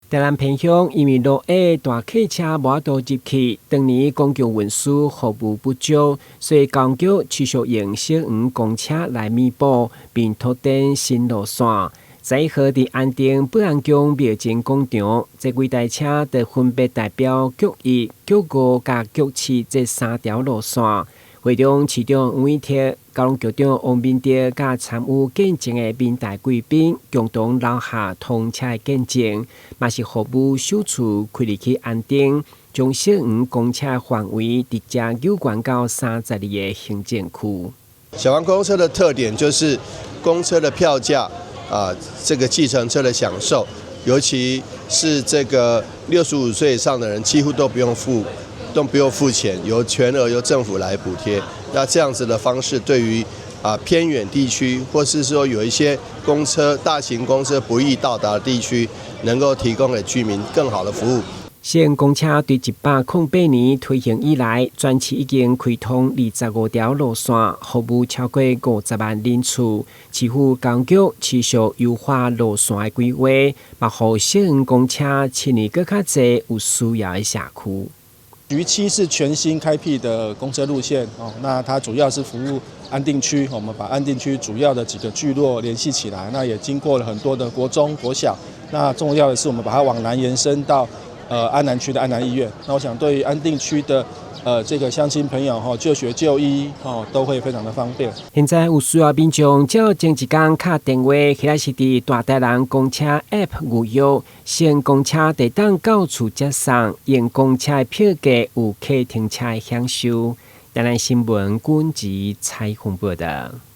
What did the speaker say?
台南偏鄉因為落雨，大客車無法度入去，當年公共運輸服務不足，所以交通局持續用小黃公車來彌補，並拓展新路線。11號佇安定保安宮廟前廣場，這幾台車就分別代表局一、局五佮局七這三條路線。會中市長黃偉哲、交通局長王明德佮參與見證的民代貴賓，共同留下通車的見證，嘛是服務首次開入去安定，將小黃公車範圍直接延伸到32個行政區。小黃公車的特點就是公車的票價啊，這個計程車的享受，尤其是這個65歲以上的人，幾乎都不用付錢，由全額由政府來補貼。那這樣子的方式，對於偏遠地區，或是說有一些公車、大型公車不易到達的地區，能夠提供給居民更好的服務。小黃公車對108年推行以來，全市已經開通25條路線，服務超過50萬人次。市府交通局持續優化路線的規劃，嘛予小黃公車親近閣較濟有需要的社區。局七是全新開闢的公車路線哦，那它主要是服務安定區，我們把安定區主要的幾個聚落聯繫起來，那也經過了很多的國中、國小，那重要的是我們把它往南延伸到安南區的安南醫院，那我想對於安定區的這個鄉親朋友哈，就學就醫哦，都會非常的方便。現在有需要民眾，只要前一工敲電話，或者是佇大台南公車 App 預約，小黃公車會當到厝接送，用公車的票價有客停車的享受。台南新聞軍籍採訪報道。